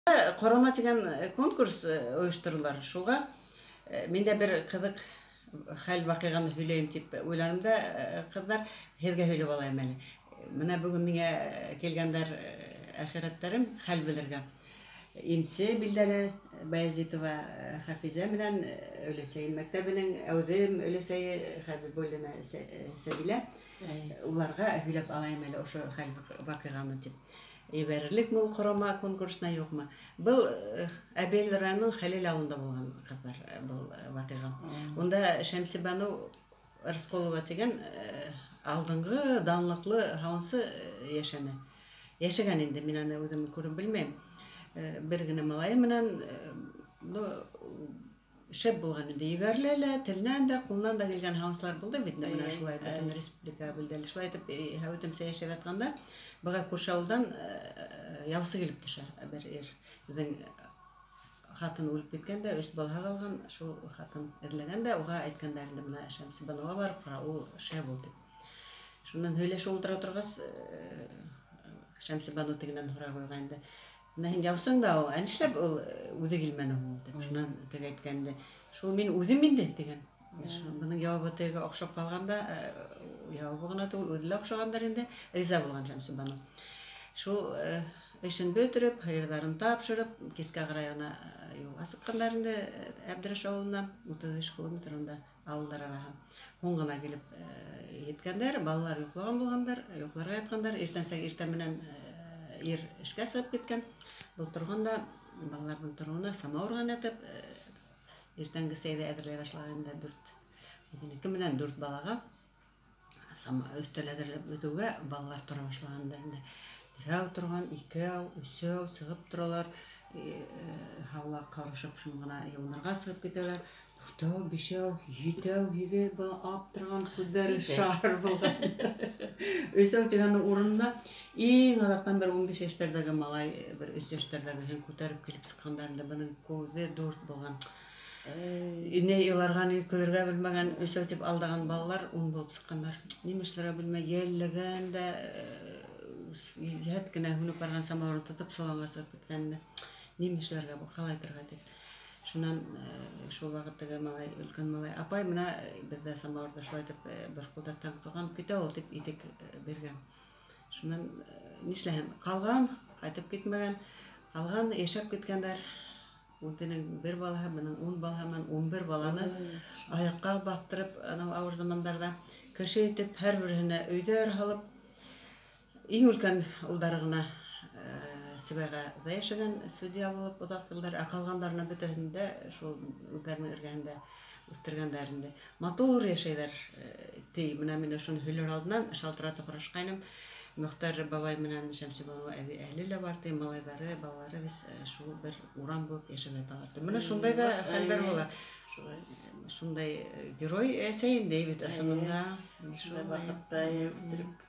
Ҡорама тигән конкурс ойошторҙолар. Шуға мин дә бер ҡыҙыҡ хәл, ваҡиғаны һөйләйем тип уйланым да, ҡыҙҙар, һеҙгә һөйләп алайым әле. Бына бөгөн миңә килгәндәр әхирәттәрем хәл белергә. Имсе билдәле Баязитова Хафизә менән өләсәйем мәктәбенең әүҙем өләсәйе Хәбибуллина Сәбилә. Уларға һөйләп алайым әле ошо хәл, ваҡиғаны тип. Ебәрерлекме ул ҡорама конкурсына, юҡмы? Был Әбйәлил районының Хәлил ауылында булған, ҡыҙҙар, был ваҡиға. Унда Шәмсебаныу Рысҡолова тигән алдынғы данлыҡлы һауынсы йәшәне. Йәшәгән инде, мин аны үҙем күреп белмәйем. Бер генә малайы менән, ну, шәп булған инде, егәрле лә, теленән дә, ҡулынан да килгән һауынсылар булды бит инде, бына шулай бөтөн республика билдәле. Шулай итеп һәүетемсә йәшәп ятҡанда, быға күрше ауылдан яусы килеп төшә бер ир. Беҙҙең ҡатын үлеп киткән дә, өс балаһы ҡалған, шул ҡатын эҙләгән дә, уға әйткәндәр инде, бына Шәмсебаныуға барып ҡара, ул шәп ул тип. Шунан һөйләшеп ултыра торғас, Шәмсебаныу тегенән һорай ҡуйған инде. Бына һин яусың да ул, ә нишләп ул үҙе килмәне һуң ул тип. Шунан теге әйткән инде, шул мин үҙем инде тигән. Бының яуабы тегегә оҡшап ҡалған да, яуабы ғына түгел, үҙе лә оҡшағандыр инде, риза булған Шәмсебаныу. Шул эшен бөтөрөп, һыйырҙарын тапшырып, кискә ҡарай ғына юлға сыҡҡандар инде Әбдрәш ауылына, 35 километр унда ауылдар араһы. Һуң ғына килеп еткәндәр, балалар йоҡлаған булғандар, йоҡларға ятҡандар, иртәнсәк иртә менән ир эшкә сығып киткән. Был торған да балаларҙың тороуына самауыр ҡайнатып, иртәнге сәйҙе әҙерләй башлаған инде дүрт үҙенеке менән дүрт балаға өҫтәл әҙерләп бөтөүгә балалар тора башлағандар инде. Берәү торған, икәү, өсәү сығып торалар, һауала ҡарышып шым ғына йыуынырға сығып китәләр. Дүртәү, бишәү, етәү, һигеҙ бала аптыраған, күҙҙәре шар булған. Өсәү тигәнең урынына иң аҙаҡтан бер 15 йәштәрҙәге малай, бер 3 йәштәрҙәгеһен күтәреп килеп сыҡҡандар инде, бының күҙе дүрт булған. Ни иларға, ни көлөргә белмәгән, өсәү тип алдаған балалар 10 булып сыҡҡандар. Нимә эшләргә белмәй, йәлләгән дә, йәһәт кенә һүнеп барған самауырын тотоп соланға сығып киткән инде. Нимә эшләргә был, ҡалайтырға тип. Шунан шул ваҡыт теге малай, өлкән малай, апай, бына беҙҙә самауырҙа шулай итеп бер ҡулда таң туған китә ул тип итек биргән. Шунан нишләһен, ҡалған, ҡайтып китмәгән, ҡалған, йәшәп киткәндәр. Үҙенең бер балаһы, бының 10 балаһы менән 11 баланы аяҡҡа баҫтырып, анау ауыр замандарҙа кеше итеп, һәр береһенә өйҙәр һалып, иң өлкән улдары ғына Сибайға ҙа йәшәгән судья булып оҙаҡ йылдар, ә ҡалғандарына бөтәһен дә шул үҙҙәренең эргәһендә үҫтергәндәр инде. Матур йәшәйҙәр, ти. Бына мин ошоно һөйләр алдынан шалтыратып һорашҡайным. Мөхтәр бабай менән Шәмсебаныу әбей әле лә бар, ти, малайҙары, балалары беҙ шул бер урам булып йәшәп яталар. Ти. Бына шундай ҙа хәлдәр була. Шулай. Шундай герой әсәй инде бит ысынында. Шундай ваҡытта үҫтереп.